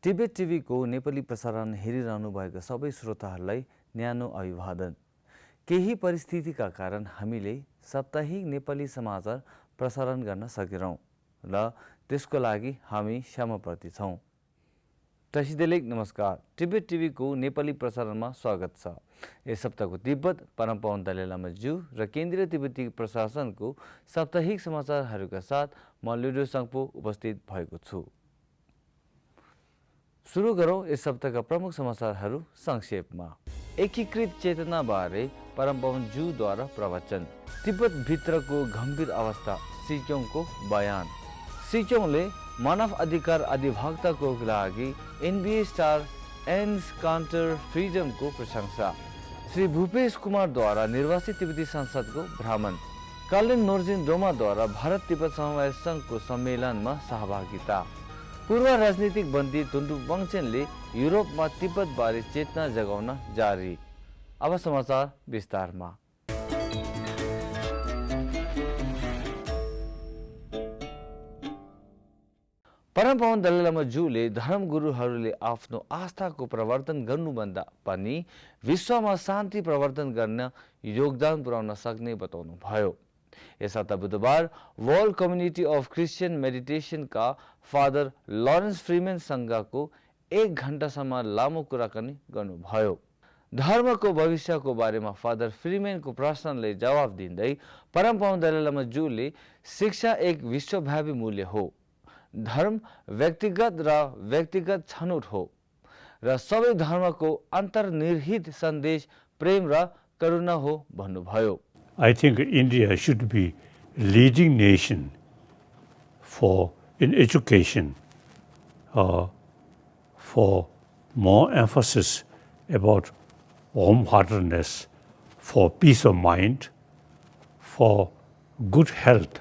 Tibet टिभीको नेपाली प्रसारण हेरिरहनु भएका सबै श्रोताहरूलाई न्यानो अभिवादन। केही परिस्थितिका कारण हामीले साप्ताहिक नेपाली समाचार प्रसारण गर्न सकेनौं र त्यसको लागि हामी क्षमाप्रति छौं। तसिदेलेक नमस्कार। टिबेट टिभीको नेपाली प्रसारणमा स्वागत छ। यस सप्ताहको तिब्बत, परमपवन दलाई लामा ज्यू र केन्द्रीय तिब्बती प्रशासनको साप्ताहिक समाचारहरूका साथ म लुडो साङ्पो उपस्थित भएको छु। सुरु गरौं यस सप्ताहका प्रमुख समाचारहरू संक्षेपमा। एकीकृत चेतना बारे परमपवन ज्यूद्वारा प्रवचन। तिब्बत भित्रको गम्भीर अवस्था, सिक्योङको बयान। सिक्योङले मानव अधिकार अधिवक्ताको लागि एनबीए स्टार एन्स काउन्टर फ्रिडमको प्रशंसा। श्री भूपेश कुमारद्वारा निर्वाचित तिब्बती संसदको भ्रमण। कालेन नोर्जिन डोमाद्वारा भारत तिब्बत समन्वय संघको सम्मेलनमा सहभागिता। पूर्व राजनीतिक बन्दी तुण्डु वाङचेनले युरोपमा तिब्बतबारे चेतना जगाउन जारी। अब समाचार विस्तारमा। परमपवन दलाई लामा ज्यूले धर्मगुरुहरूले आफ्नो आस्थाको प्रवर्तन गर्नुभन्दा पनि विश्वमा शान्ति प्रवर्तन गर्न योगदान पुर्याउन सक्ने बताउनुभयो। यस हप्ता बुधबार वर्ल्ड कम्युनिटी अफ क्रिस्चियन मेडिटेशनका फादर लरेन्स फ्रीमेनसँगको 1 घण्टासम्म लामो कुराकानी गर्नुभयो। धर्मको भविष्यको बारेमा फादर फ्रीमेनको प्रश्नले जवाब दिँदै परमपवन दलाई लामा ज्यूले शिक्षा एक विश्वव्यापी मूल्य हो, धर्म व्यक्तिगत छनौट हो र सबै धर्मको अन्तर्निहित सन्देश प्रेम र करुणा हो भन्नुभयो। I think India should be leading nation in education, for more emphasis about wholeheartedness, for peace of mind, for good health,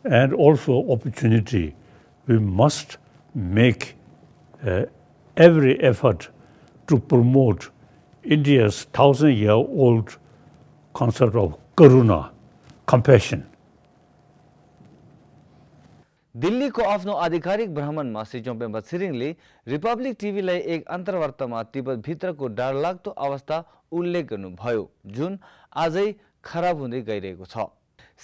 and also opportunity. We must make every effort to promote India's 1,000-year-old concept of karuna, compassion. दिल्लीको आफ्नो आधिकारिक भ्रमणमा Shri जोम्पेम्बा छिरिङले Republic टिभीलाई एक अन्तर्वार्तामा तिब्बत भित्रको डरलाग्दो अवस्था उल्लेख गर्नुभयो, जुन आजै खराब हुँदै गइरहेको छ।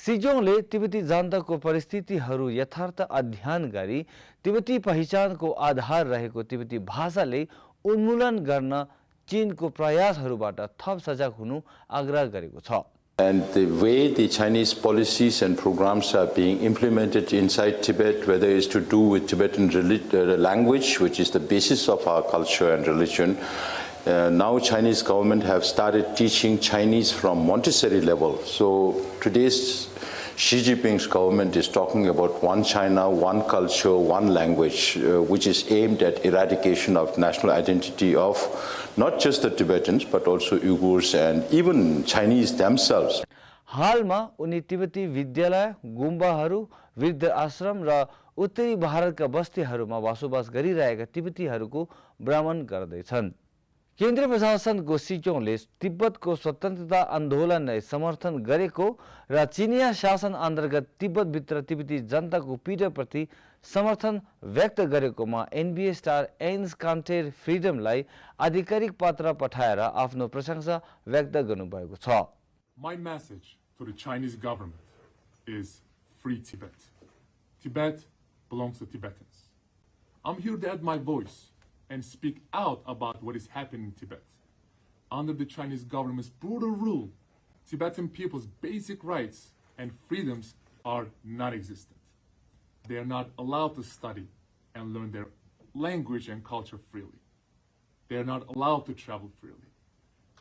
सिजोङले तिब्बती जनताको परिस्थितिहरू यथार्थ अध्ययन गरी तिब्बती पहिचानको आधार रहेको तिब्बती भाषाले उन्मूलन गर्न चीनको प्रयासहरूबाट थप सजग हुनु आग्रह गरेको छ। And the way the Chinese policies and programs are being implemented inside Tibet, whether it's to do with Tibetan language, which is the basis of our culture and religion, now Chinese government have started teaching Chinese from Montessori level. So today's Xi Jinping's government is talking about one China, one culture, one language, which is aimed at eradication of national identity of not just the Tibetans, but also Uyghurs and even Chinese themselves. हालमा उनी तिब्बती विद्यालय, गुम्बाहरू, वृद्ध आश्रम र उत्तरी भारतका बस्तीहरूमा बसोबास गरिरहेका तिब्बतीहरूको भ्रमण गर्दैछन्। केन्द्रीय प्रशासनको सिक्योङले तिब्बतको स्वतन्त्रता आन्दोलनलाई समर्थन गरेको र चिनिया शासन अन्तर्गत तिब्बतभित्र तिब्बती जनताको पीडाप्रति समर्थन व्यक्त गरेकोमा एनबीए स्टार एन्स काउन्टर फ्रिडमलाई आधिकारिक पत्र पठाएर आफ्नो प्रशंसा व्यक्त गर्नुभएको छ। My message to the Chinese government is free Tibet. Tibet belongs to Tibetans. I'm here to add my voice and speak out about what is happening in Tibet. Under the Chinese government's brutal rule, Tibetan people's basic rights and freedoms are non-existent. They are not allowed to study and learn their language and culture freely. They are not allowed to travel freely.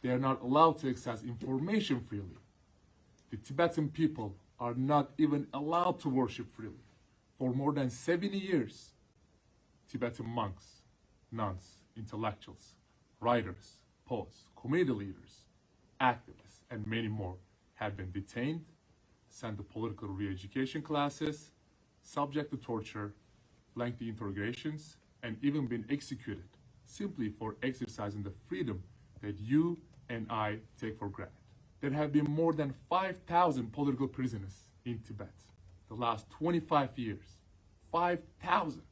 They are not allowed to access information freely. The Tibetan people are not even allowed to worship freely. For more than 70 years, Tibetan monks, nuns, intellectuals, writers, poets, community leaders, activists, and many more have been detained, sent to political re-education classes, subject to torture, lengthy interrogations, and even been executed simply for exercising the freedom that you and I take for granted. There have been more than 5,000 political prisoners in Tibet the last 25 years. 5,000.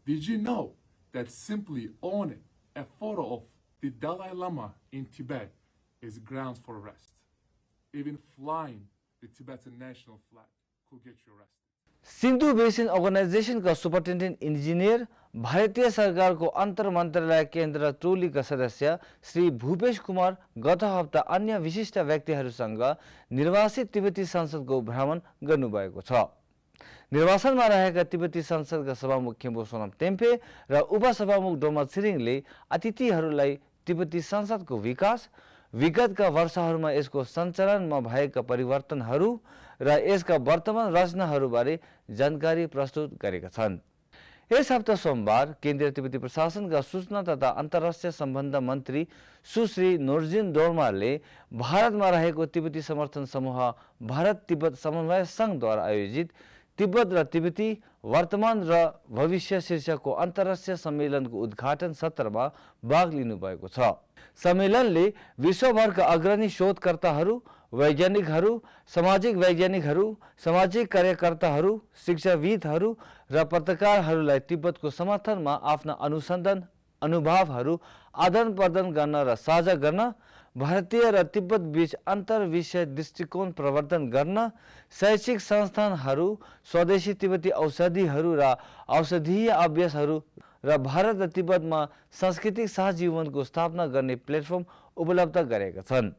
Did you know that simply owning a photo of the Dalai Lama in Tibet is grounds for arrest? Even flying the Tibetan national flag could get you arrested. Sindhu basin organisation का superintendent engineer भारतीय सरकार को अंतर मंत्रालय केन्द्र टोली का सदस्य श्री भूपेश कुमार गत हप्ता अन्य विशिष्ट व्यक्तिहरूसँग निर्वासित तिब्बती संसदको भ्रमण गर्नुभएको छ। निर्वासनमा रहेका तिब्बती संसदका सभामुख खेम्बो सोनाम टेम्पे र उपसभामुख डोमा छिरिङले अतिथिहरूलाई तिब्बती संसदको विकास, विगतका वर्षहरूमा यसको सञ्चालनमा भएका परिवर्तनहरू र यसका वर्तमान रचनाहरूबारे जानकारी प्रस्तुत गरेका छन्। यस हप्ता सोमबार केन्द्रीय तिब्बती प्रशासनका सूचना तथा अन्तर्राष्ट्रिय सम्बन्ध मन्त्री सुश्री नोर्जिन डोर्माले भारतमा रहेको तिब्बती समर्थन समूह भारत तिब्बत समन्वय सङ्घद्वारा आयोजित तिब्बत र तिब्बती वर्तमान र भविष्य शीर्षकको अन्तर्राष्ट्रिय सम्मेलनको उद्घाटन सत्रमा भाग लिनुभएको छ। सम्मेलनले विश्वभरका अग्रणी शोधकर्ताहरू, वैज्ञानिकहरू, सामाजिक वैज्ञानिकहरू, सामाजिक कार्यकर्ताहरू, शिक्षाविदहरू र पत्रकारहरूलाई तिब्बतको समर्थनमा आफ्ना अनुसन्धान अनुभवहरू आदान प्रदान गर्न र साझा गर्न, भारतीय र तिब्बत बीच अन्तर्विषय दृष्टिकोण प्रवर्धन गर्न, शैक्षिक संस्थानहरू, स्वदेशी तिब्बती औषधिहरू र औषधीय अभ्यासहरू र भारत र तिब्बतमा सांस्कृतिक सहजीवनको स्थापना गर्ने प्लेटफर्म उपलब्ध गरेका छन्।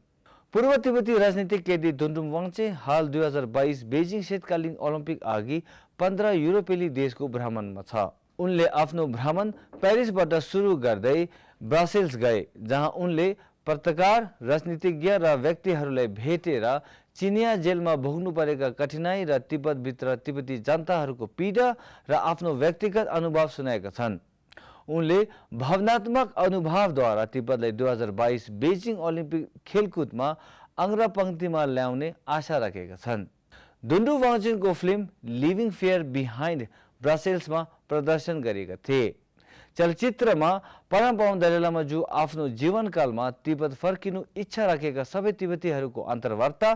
पूर्व तिब्बती राजनीतिक कैदी दुन्डुम वाङचे हाल 2022 बेजिङ शीतकालीन ओलम्पिक अघि 15 युरोपेली देशको भ्रमणमा छ। उनले आफ्नो भ्रमण पेरिसबाट सुरु गर्दै ब्रसेल्स गए, जहाँ उनले पत्रकार, राजनीतिज्ञ र व्यक्तिहरूलाई भेटेर चिनिया जेलमा भोग्नु परेका कठिनाई र तिब्बतभित्र तिब्बती जनताहरूको पीडा र आफ्नो व्यक्तिगत अनुभव सुनाएका छन्। उनले भावनात्मक अनुभवद्वारा तिब्बतलाई 2022 बेजिङ ओलम्पिक खेलकुदमा अग्रपङ्क्तिमा ल्याउने आशा राखेका छन्। दुन्डु वाङचुनको फिल्म लिभिङ फेयर बिहाइन्ड ब्रसेल्समा प्रदर्शन गरेका थिए। चलचित्रमा परमपावन दलाई लामाजू आफ्नो जीवनकालमा तिब्बत फर्किनु इच्छा राखेका सबै तिब्बतीहरूको अन्तर्वार्ता,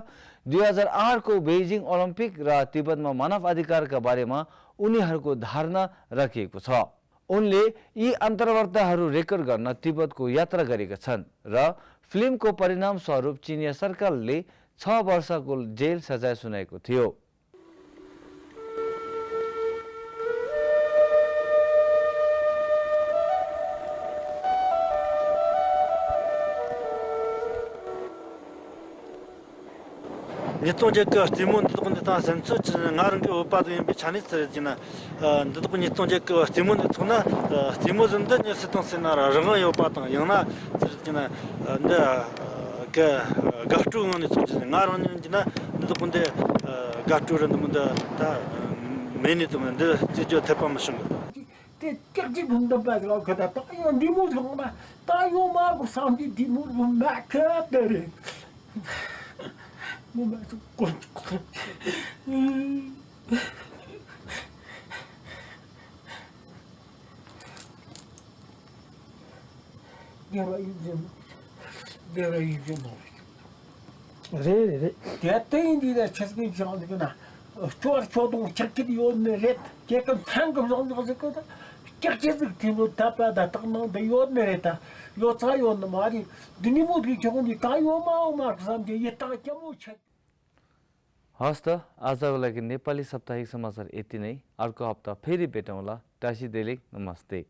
2008 को बेजिङ ओलम्पिक र तिब्बतमा मानव अधिकारका बारेमा उनीहरूको धारणा राखिएको छ। उनले यी अन्तर्वार्ताहरू रेकर्ड गर्न तिब्बतको यात्रा गरेका छन् र फिल्मको परिणामस्वरूप चिनिया सरकारले 6 वर्षको जेल सजाय सुनाएको थियो। 니똥제 그 스티문 듣고는 다 센서 나른 그 오빠도 비 차니스지나 듣고 니똥제 그 스티문 듣고나 스티문인데 니스통 세나라 르가 요빠도 영나 지나 근데 그 가투는 있지 나른이나 듣고인데 가투는 문데 다 매니트먼데 지저 대파마신 거 Kerja bunda bagla kata tak yang dimu sama tak yang mau sampai dimu makan dari mau masuk kot Gera izin re dia tendi da cheskin jandı gana çoğu çekti yolunu red yakın hangi zandı kızıkta Gerçekten timu tapada takma da yol nerede? Yolsa yolunu mari. Dinimut ki çoğun di tayo ma zamde yeta kemu çek. हस्त आजको लागि नेपाली साप्ताहिक समाचार यति नै। अर्को हप्ता फेरि भेटौँला। टासी दैलेख नमस्ते।